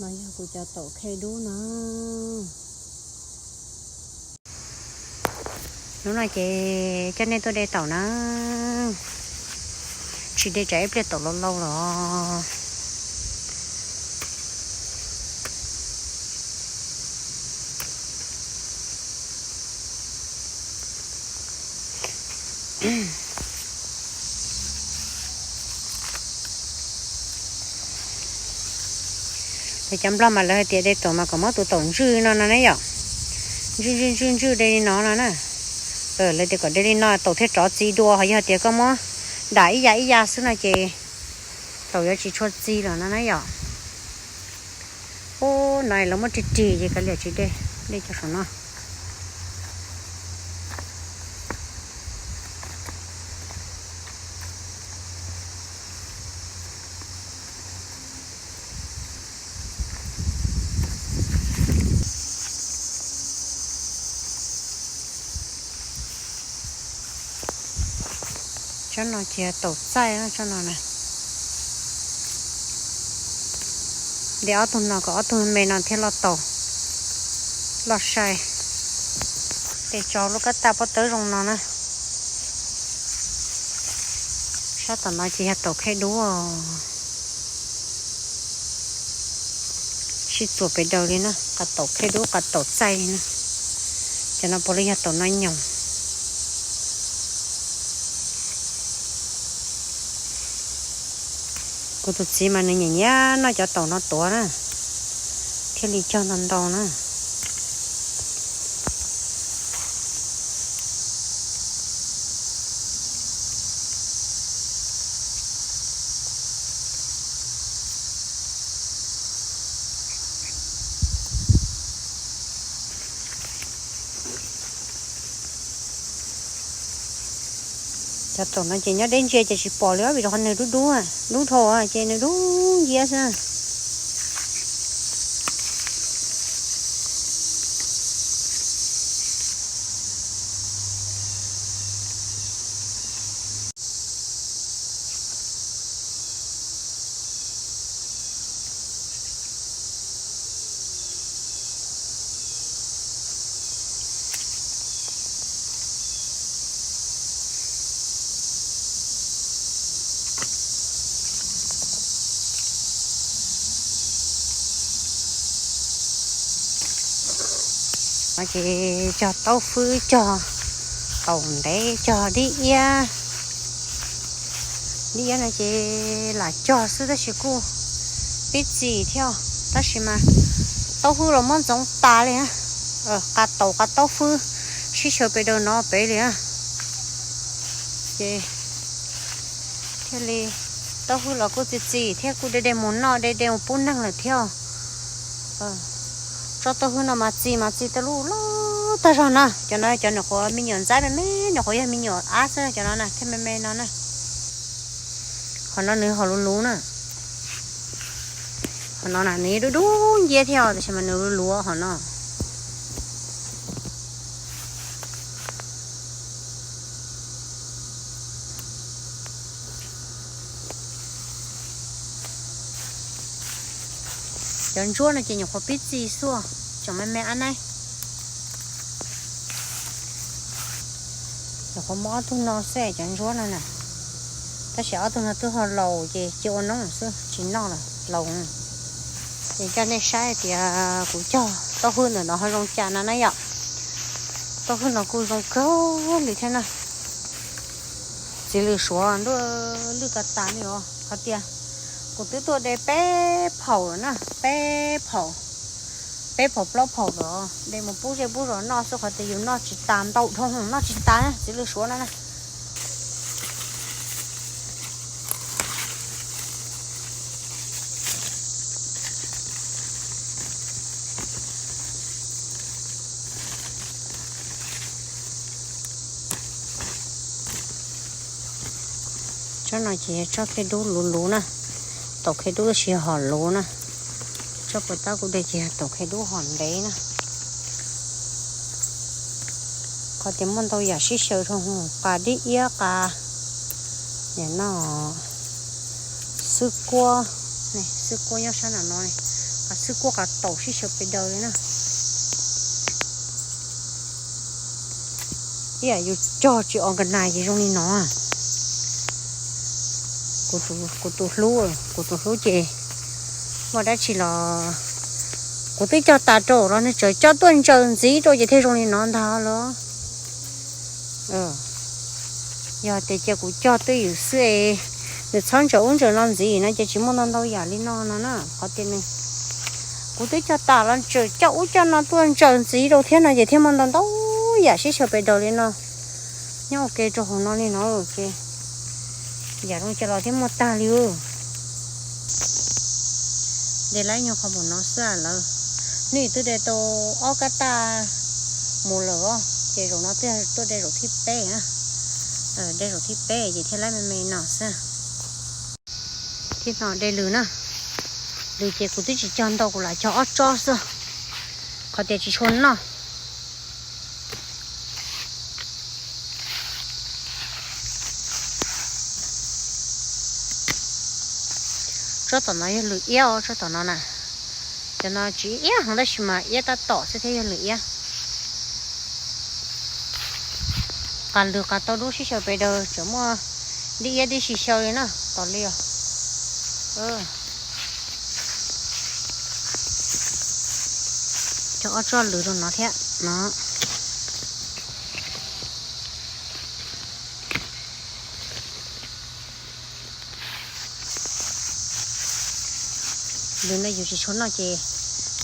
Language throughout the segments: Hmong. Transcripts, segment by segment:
No yog kuv cov taum khej dub na. Hnub no ces coj nej tuaj de taum na. Tsis de tsam ib pliag taum laus laus los. Ces cov Nplog mas lawv hais tias de taum mas kom muab tus taum ntswj no no na yom. Ntswj ntswj ntswj ntswj de li no no na. Lawv tias kom de li no taum thiaj rov txi dua, ho yog tias koj muab dam ib yam ib yam xwb no ces taum yuav tsis tshua txi lawm no na yom. Ub, no lawv muab rig rig ces kav liam tsis de, de cov saum no. Tsob no ces taum txaij tsob no na. De ob tug no kom ob tug me no thiaj loj taus, loj sai. De tso lub kab taj pob tawb zoo no na. Sab tom no ces yog taum khej dub. Sib txuas pes daws li na, qas taum khej dub qas taum txaij li na. Cov no puav leej yog taum no nyoos. Kuv tus txiv mas nws nyiam nyiam noj cov taum no tuav na, thiaj li cog ntau ntau na. Cov taum no ces nyob deb ntsia ces tsis pom li vim rau qhov nws dub dub, dub dhau ces nws dub nciab xwb. No ces cog taub fwb, cog taum ntev, cog dib iab. Dib iab no ces lam cog xwb tab sis kuj pib txi thiab, tab sis mas taub fwb los muab ntxoov tas li, qa taum qa taub fwb sib xyaw pes daws no pem li. Ces thiaj li taub fwb los kuj txi txi thiab kuj de de mus noj de de mus pub neeg lawm thiab. Tsob taub fwb no mas txi mas txi tej lub loj tag zog na. Cov no cov nyuam qhuav me nyuam ntxaib me me, nyuam qhuav yog me nyuam ab xwb cov no na, thiab me me no na. Qhov no nws ho luv luv na. Qhov no na nws dub dub nciab thiab tiam sis mas nws luv luv qhov no. Cov ntsuab no ces nyuam qhuav pib txi xwb, tseem me me ab naib. Nyuam qhuav muab ob tug no xwb cov ntsuab no na, tab sis ob tug no twb ho laus ces cia ua noob xwb tsis noj lawm, laus. Ces coj nej saib tias kuv cog taub fwb ntawm no ho zoo cas no na yom. Taub fwb no kuj zoo kawg li thiab na. Txiv lws suav ntuj, lwj ko tas li os. Qhov tias kuv twb tuaj de peb phaum lawm na, peb phaum, peb phaum plaub phaum lawm, de mus pub zej pub zos noj xwb qhov tias yus noj tsis tas, ntau dhau noj tsis tas na, txiv lws suav no na. Tsob no ces tsob khej dub luv luv na, taum khej dub tab sis hom luv na. Tsob puas tab kuv de ces taum khej dub hom ntev na. Qhov tias muaj ntau yam sib xyaw rau, qa dib iab, qa, no, xwb kuab, xwb kuab nyob sab nram no, Xwb kuj qas taum sib xyaw pes daws li na. Ib yam yus cog tsis organize ces zoo li no. Kuv tus hlub, kuv tus hlub ces muaj dab tsi los kuv twb cog tas rau los nws tseem coj tuaj ntsaws ntxiv rau ces thiaj zoo li no ntag los. Yog tias cia kuv cog twj ywm xwb es nws txhob ntsaws ub ntsaws no ntxiv no ces tsis muaj ntau ntau yam li no no na. Qhov tias nws, kuv twb cog tas los tseem coj ub coj no tuaj ntsaws ntxiv rau thiab no ces thiaj muaj ntau ntau yam sib xyaw pes daws li no nyob ua ke rau hauv no li no ces yam zoo ces los thiaj muaj tag li. De laib nyuag qhov npaum no xwb lawm. Hnub twb de tau ob kab taj mus lawm os, ces zaum no twb tuaj de zaum thib peb, de zaum thib peb ces thiaj laib me me no xwb. Thiab no de lws na, lws ces kuv twb tsis cog ntau, kuv lam cog ob tsob xwb, qhov tias tsis tshua noj. Tsob tom no yog lws iab os, tsob tom no na. Cov no tsis iab heev tab sis mas iab tab tom xwb thiab yog lws iab. Qas lws qas tau dub sib xyaw pes daws tseem muaj dib iab dib si xyaw li na, tos li os. Cog ob tsob lws rau no thiab no. Lws no yus tsis tshua noj ces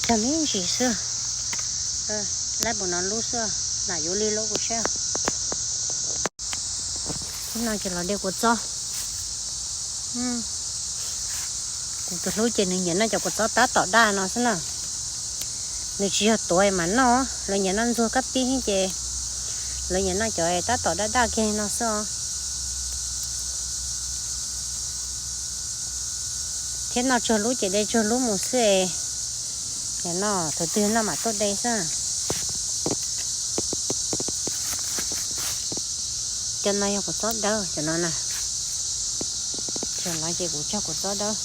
cog me ntsis xwb. Laib npaum no lub xwb, lam yuav li lub kuv sab. Thiab no ces los de kua txob. Kuv tus hlub ces nws nyiam noj cov kua txob tab tom daj no xwb na. Nws tsis yog tuav mas noj, lawv nyiam noj ntxuag kab pib ces lawv nyiam noj cov tab tom daj daj kiag no xwb os. Thiab noj tsuag lub ces de tsuag lub mus xwb es, no thaum twg noj mam tuaj de xwb. Cov no yog kua txob dawb cov no na. Cov no ces kuv cog kua txob dawb.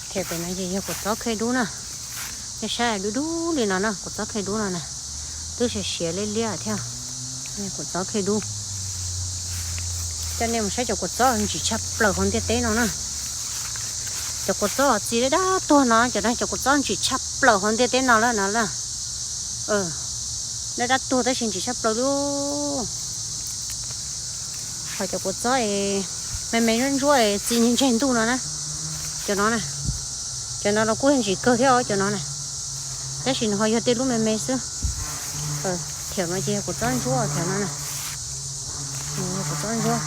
Thiab pem no ces yog kua txob khej dub na. Nej saib dub dub li no na, kua txob khej dub no na. Twb siav siav liab liab thiab. Kua txob khej dub. Coj nej mus saib cov kua txob ntsim tshaj plaws hauv ntiaj teb no na. Cov kua txob txi dab dab tuag no, cov no cov kua txob ntsim tshaj plaws hauv ntiaj teb no lawm no lawm. Dab dab tuag tab sis ntsim tshaj plaws li. Ho cov kua txob me me ntsuab ntsuab txi ntseg ntuj no na. Cov no na, cov no los kuj ntsim kawg thiab os cov no na. Tab sis nws ho yog tej lub me me xwb. Thiab no ces yog kua txob ntsuab thiab no na. Yog kua txob ntsuab.